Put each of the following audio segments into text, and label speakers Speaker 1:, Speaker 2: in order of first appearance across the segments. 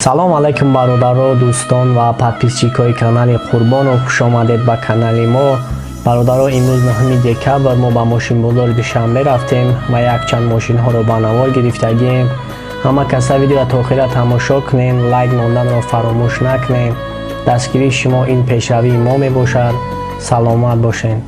Speaker 1: Салом алайкум, бародаро, дӯстон ва подписчикои канали Қурбонов, хушомадед ба канали мо. Бародаро, имрӯз 9 декабр мо ба мошинбозори Душанбе рафтем ва якчанд мошинҳоро ба навор гирифтагием. Ҳама каса видеоро то охира тамошо кунем, лайк монданро фаромӯш накунем. Дастгирии шумо ин пешравии мо мебошад. Саломат бошед.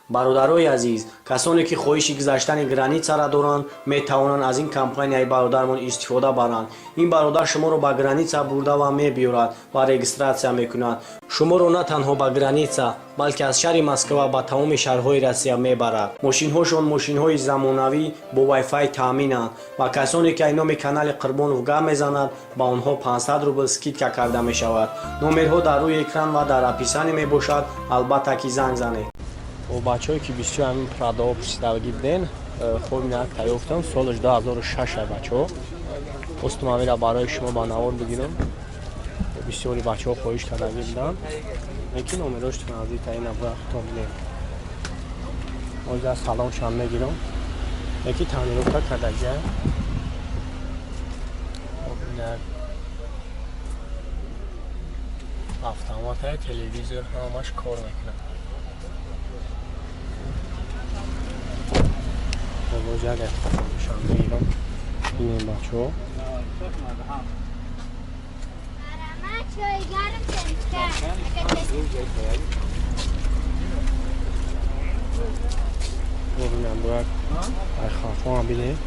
Speaker 1: Бародарои азиз, касоне ки хоҳиши гузаштани границара доранд, метавонанд аз ин компанияи бародармон истифода баранд. Ин бародар шуморо ба граница бурда ва мебиёрад ва регистрация мекунад. Шуморо на танҳо ба граница, балки аз шаҳри Москва ба тамоми шаҳрҳои Россия мебарад. Мошинҳошон мошинҳои замонавӣ, бо вайфай таъминанд ва касоне ки ай номи канали Қурбонов гап мезанад, ба онҳо 500 рубл скидка карда мешавад. Номерҳо дар рӯи экран ва дар описание мебошад. Албатта ки занг занед. Бачаҳое ки бисёр ҳамин Прадоҳо пурсидагӣ буден, хоб инак тайёфтам. Солаш 2006 ай, бачаҳо. Хостум ҳамира барои шумо ба навор бигирам. Бисёри бачаҳо хоҳиш кардагӣ буданд, лекин номероштон наздиктарина бояд худтон бинем. Ҳозир салоншам мегирам, лекин тонировка кардагия. Инак автоматаи, телевизор, ҳамаш кор мекунад. Боз як дақиқа мегирам, бинем, бачаҳо.
Speaker 2: Чой гарм чай.
Speaker 1: Бибинам, бояд айхафоам бинем.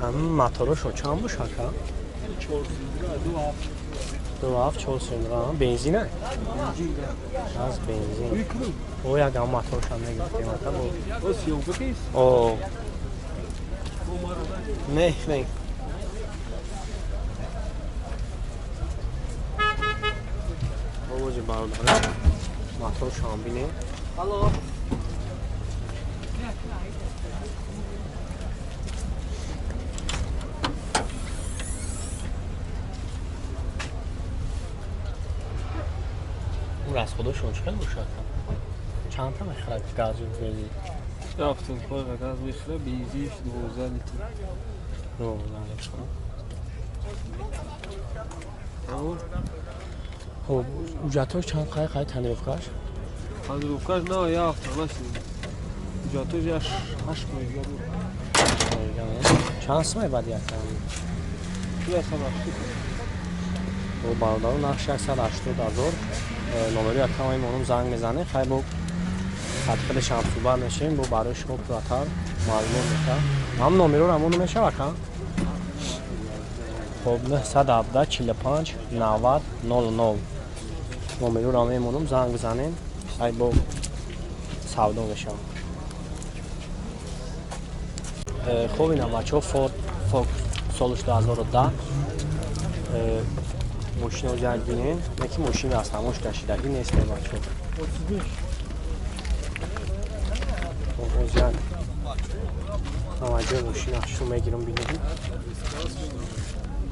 Speaker 1: Ҳамин моторошо чанд бошад, ка? 2,7, чор силиндра, бензина? Аз бензин. О, як ам моторшам мегирифтем, ака, бо. О. Не, не. Овози бародарам, моторшам бинем.
Speaker 3: Алло.
Speaker 1: Расходошон чӣ хел бошад? Чандта мехӯрад газу бензин?
Speaker 3: 75 газ мехӯрад, бензинш 12 литр.
Speaker 1: 12 литр. Хуб, ҳуҷҷатҳош чанд, қай тонировкаш?
Speaker 3: Тонировкаш на, як ҳафта нашид. Ҳуҷҷатҳош як 8 моҳ дига буд.
Speaker 1: Чанд сум мебад як?
Speaker 3: 180.
Speaker 1: Бо бародару нарх 680 000. Номери якамаи монум, занг мезанем, хай бо хатхелешам суҳбат мешавем, бо барои шумо пурратар маълумот мешавад. Ҳам номероро ҳамоно мешавад, ка? Хоб, 917 45 90 00 номероро мемонам, занг бизанем, хай бо савдо мешавад. Хоб, ина, бачаҳо, Форд Фокус, солаш 2010. Мошино як бинем, яки мошин аз ҳамош кашидагӣ нест, бачаҳо. Боз як ҳамаҷои мошина шу мегирам, бинем.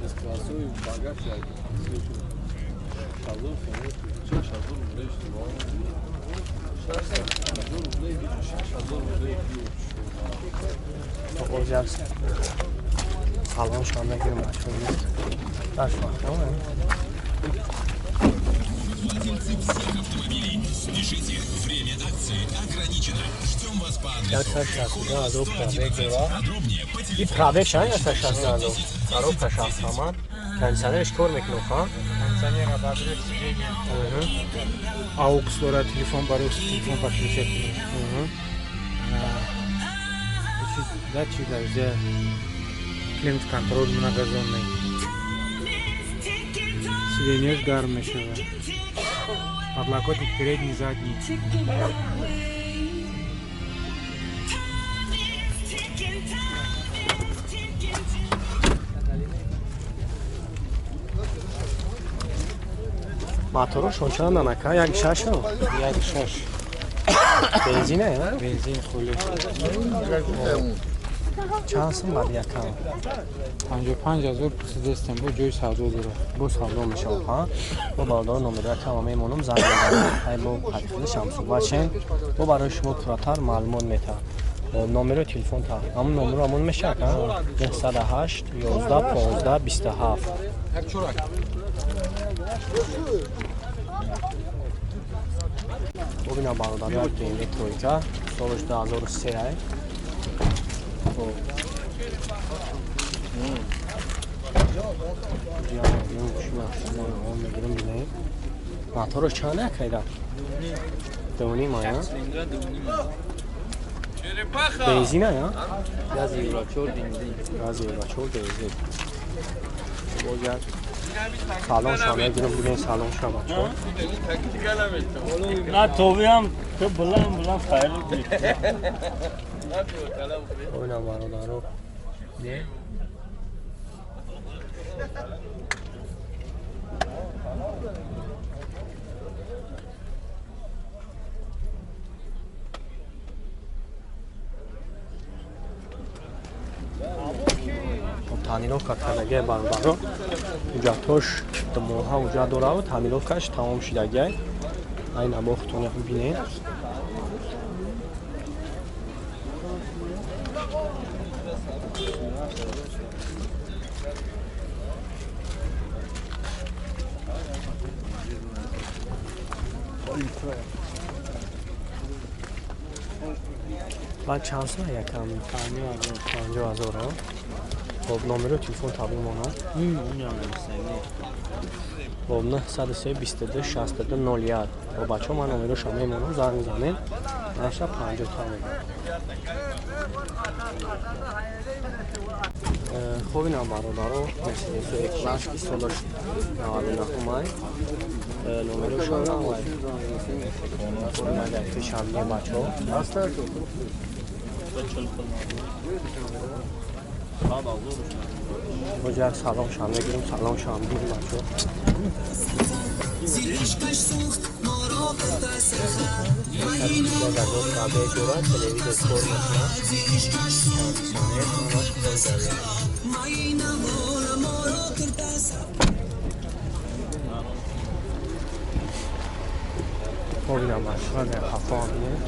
Speaker 3: С багаж 6000 рублей, 6000 рублей, 6000 рублей.
Speaker 1: Боз як салоншам мегирам, бачаҳо. Даш маҳкам.
Speaker 4: Владельцы всех автомобилей, спешите, время акции ограничено. Ждем вас по адресу
Speaker 1: 162 000 пробег дора.
Speaker 4: Подробнее по
Speaker 1: И
Speaker 4: телефону
Speaker 1: пробег чанд? 162 000. Коробкаш автомат. Кондиционерш кор мекунад, ха?
Speaker 5: Кондиционер, обогрев сиденья. AUX дорад, телефон, барои телефон подключать кунед. Датчик дождя, климат контроль многозонный. Сиденьяш гарм мешавад. Подлокотник передний, задний.
Speaker 1: Моторошон чанд, ака? 1,6?
Speaker 5: 1,6.
Speaker 1: Бензина?
Speaker 5: Бензин хули.
Speaker 1: Чанд сум бад якам?
Speaker 5: 55 000 пурсидастем, бо ҷои савдо дорад.
Speaker 1: Бо савдо мешавад, ҳа? Бо бародаро номеро якама мемонам, занг мезанам. Ай бо ҳақиқаташам суҳбат шем. Бо барои шумо пурратар маълумот метаҳам. Номеро телефон та. Ҳамон номеро ҳамон мешавад, ҳа? 908 11 15 27. Бубинам бародаро, як BMW тройка, солаш 2003 ай. Хоб. Мотораш чанд якайда? Дуним ая? Бензин ая?
Speaker 3: Газ Евро 4 бензин.
Speaker 1: Газ Евро 4 бензин. Боз як салон шам мегирам, бубинем салон шам бачаҳо.
Speaker 6: На тобиам ту булан булан файл.
Speaker 1: Бубинам бародаро. Не? Тонировка кардагиай бародаро. Ҳуҷҷатҳош 2 моҳа ҳуҷҷат дораву тонировкаш тамом шидагиай. Ай набо худтон бинед. Баъд чанд сум якам? 50 000. Хоб, номеро телефон таб бимонам. Хоб, 903 22 62 01. Хоб, бачаҳо, ман номерошо мемонам, занг мезанед. Наша 50 та мегӯям. Хоб, инам бародаро, Mercedes E-Class ки солаш 99 май. Номерошо навай. Хоб, ина пешам бачаҳо. Боз як салом шам мегирем, салом шам бигирем бачаҳо. Пробег дорад, телевизор кор мекунад, кондитсионер ҳамаш кор дорад. Хоб, инам бачаҳо дар қафо бинед.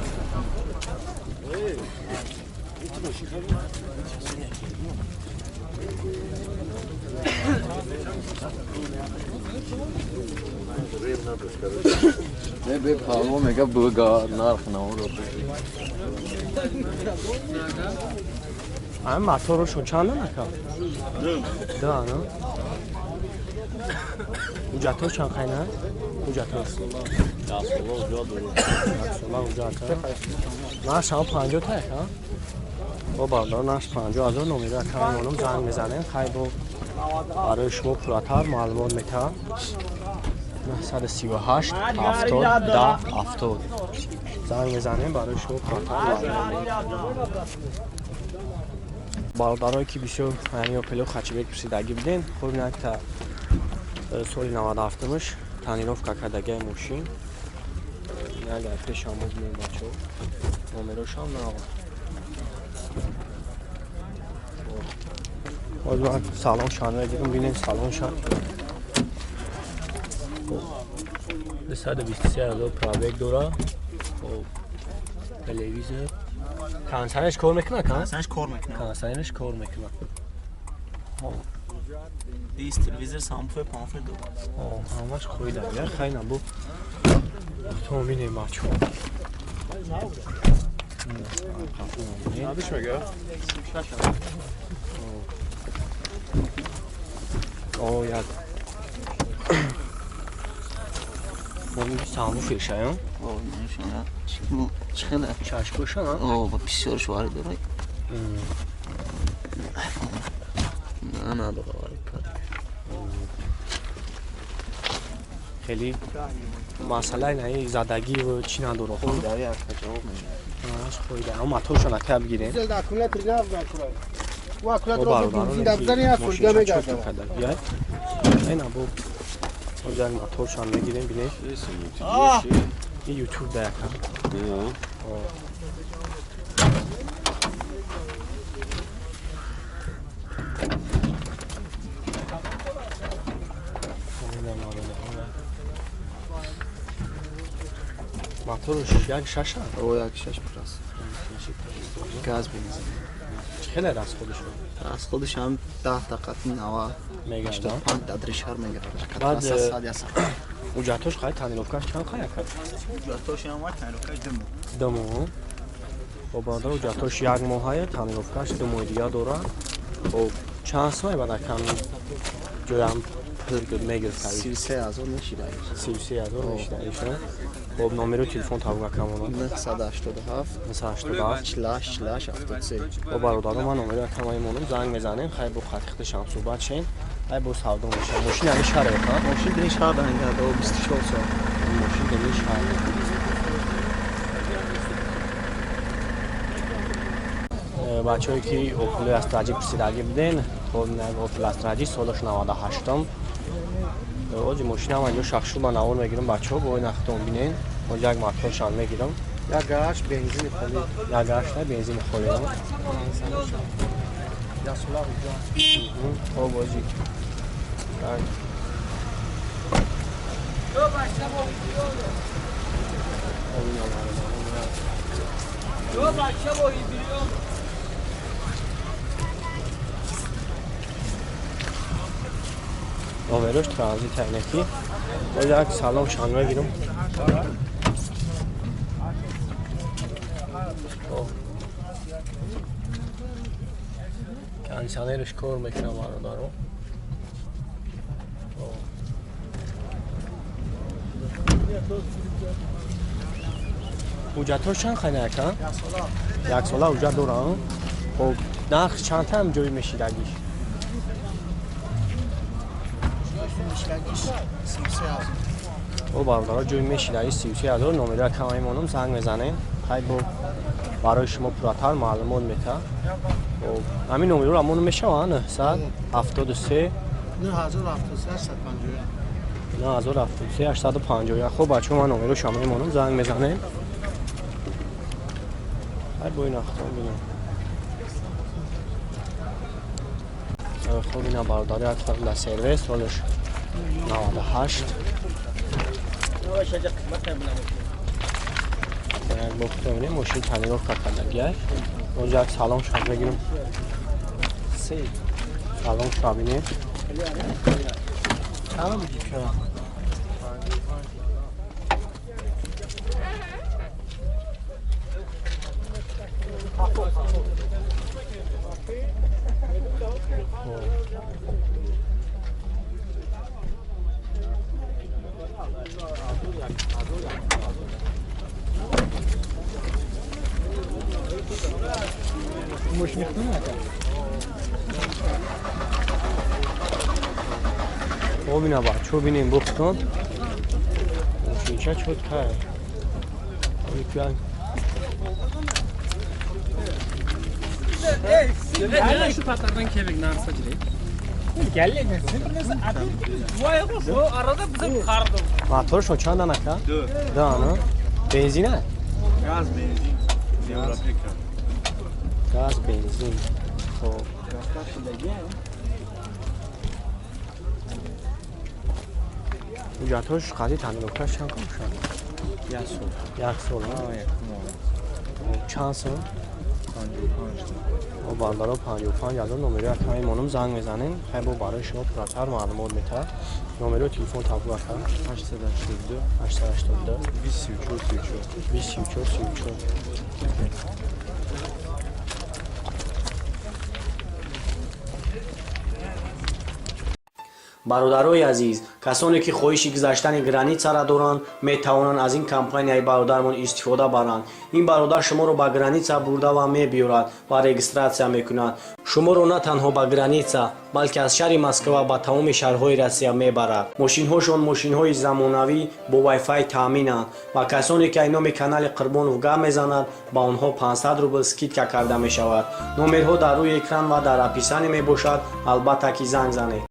Speaker 7: Не бе палмо мега буга нарх наоро.
Speaker 1: Ами моторошон чанд нака? Да, на? Ҳуҷҷатҳо чанд қайна? Ҳуҷҷатҳо.
Speaker 6: 10 сола ҳуҷҷат дорад.
Speaker 1: 10 сола ҳуҷҷат. Нарх ҳам 50 та, ҳа? Бо бародаро, нарх 50 000, номеро якам мемонам, занг мезанем. Хай бо барои шумо пурратар маълумот метаҳам. 938 70 10 70 занг мезанем, барои шумо пурратар маълумот метаҳам. Бародарое ки бисёр ҳамин Опело хэтчбек пурсидагӣ будем, хоб, инакта соли 97-мш тонировка кардагиай мошин. Агар пешам бубинем бачаҳо, номерошам нава. Боз ман салоншам мегирам, бинем салоншам. 223 000 пробег дора. Хоб, телевизор, кондитсионерш кор мекунад?
Speaker 8: Кондитсионерш кор мекунад.
Speaker 1: Кондитсионерш кор мекунад.
Speaker 8: Дис телевизор самфе памфе ду.
Speaker 1: Ҳамаш қоида. Хай набу то бинем бачаҳо.
Speaker 3: Чандиш мега?
Speaker 1: О, як сабвуфершаям.
Speaker 8: Чихела.
Speaker 1: Чашкоша.
Speaker 8: О, ба бисёр шувари дорад. На, надора вари пад.
Speaker 1: Хеле масъалаи наи задагиву чӣ надорад. Қоида ама моторшо нака бигирем. Ина бо ҳозир моторшам мегирем, бинем. Ин ютуб да яка. Моторш як шаша?
Speaker 8: О, як шаш пур аст. Газ, бензин.
Speaker 1: Хеле расходиш?
Speaker 8: Расходиш ҳам 10 дақиқа 90
Speaker 1: мегардад.
Speaker 8: 85 дадри шаҳр мегардад.
Speaker 1: Баъд,
Speaker 8: Сад яса.
Speaker 1: Ҳуҷҷатош қай, тонировкаш чанд қай ака?
Speaker 8: Ҳуҷҷатош ҳам вай, тонировкаш 2 моҳ.
Speaker 1: 2 моҳ. Хоб, бародар, ҳуҷҷатош як моҳая, тонировкаш 2 моҳи дига дорад. Хоб, чанд сомай баъд акам ҷоям пул мегирифт?
Speaker 8: 33 000 мешида.
Speaker 1: 33 000 мешида. Хоб, номеру телефон табук акамона.
Speaker 8: 987
Speaker 1: 987
Speaker 8: 48 48 73.
Speaker 1: Бо бародаро, ман номери акамаи монум, занг мезанем, хай бо хатихташам суҳбат шем, хай бо савдо мешам. Мошин ами шаҳр ха?
Speaker 8: Мошин дини шаҳр дангарда, 24 соат.
Speaker 1: Мошин дини шаҳр. Бачаҳое ки Опелои Астраҷи пурсидагӣ буден, Опел Астраҷи солаш 98-м. Ози мошинам инҷо шахшу ба навор мегирам, бачаҳо, бо нахтон бинен. Ози як моторшан мегирам.
Speaker 5: Як гараж, бензини холӣ.
Speaker 1: Як гараж, на бензини холӣ.
Speaker 5: Ясула уҷа.
Speaker 1: Хоб, ози так. Хоб, ина бародарон. Номерош транзит айнаки. Ози як салом шан мегирам. Хоб. Кондиционерш кор мекунам, бародаро. Хоб. Ҳуҷҷатҳо чанд қайна ака? Як сола ҳуҷҷат дорам. Хоб, нарх чандтаам ҷои мешидагиш?
Speaker 5: Мешидагиш 33 000.
Speaker 1: О, бародаро, ҷои мешидаги 33 000. Номери акамаи монум, занг мезанем, хай бо барои шумо пурратар маълумот мета. Хоб, ҳамин номероро амону мешавад? 973
Speaker 5: 9073 851.
Speaker 1: 9073 851. Хоб, бачаҳо, ман номеро шумо мемонам, занг мезанем, хай бо ин ахтон бинем. Хоб, ина бародари, як Хонда СРВ, солаш 98. Як бо худо бинем, мошин тонировка кардагиай. Оҷа як салон шад мегирам, салон шуда бинем.
Speaker 5: Чанд буди пиёла? Мошини худо ака.
Speaker 1: Хоб, ина бачаҳо, бинем, бухтон мошинча чёткай.
Speaker 3: Şu patlardan kevik narsa gireyim. O arada bize kardı.
Speaker 1: Моторшо чандан ака? Ду бензина?
Speaker 7: Газ, бензин. Европека.
Speaker 1: Газ, бензин. Хоб, ҳуҷҷатҳош қази тонировкаш чанд кам шуд?
Speaker 7: Як сол.
Speaker 1: Як сол?
Speaker 7: Як моҳ.
Speaker 1: Чанд сол?
Speaker 7: 55.
Speaker 1: О, бародаро, 55 000. Номерои акамаи монум, занг мезанем, хай бо барои шумо пурратар маълумот метаҳад. Номерои телефон табу ака.
Speaker 7: 882
Speaker 1: 882
Speaker 7: 24 34.
Speaker 1: 24 34. Бародарои азиз, касоне ки хоҳиши гузаштани границара доранд, метавонанд аз ин компанияи бародармон истифода баранд. Ин бародар шуморо ба граница бурда ва мебиёрад ва регистрация мекунад. Шуморо на танҳо ба граница, балки аз шаҳри Москва ба тамоми шаҳрҳои Россия мебарад. Мошинҳошон мошинҳои замонавӣ, бо вайфай таъминанд ва касоне ки ай номи канали Қурбонов гап мезанад, ба онҳо 500 рубл скидка карда мешавад. Номерҳо дар рӯи экран ва дар описание мебошад. Албатта ки занг занед.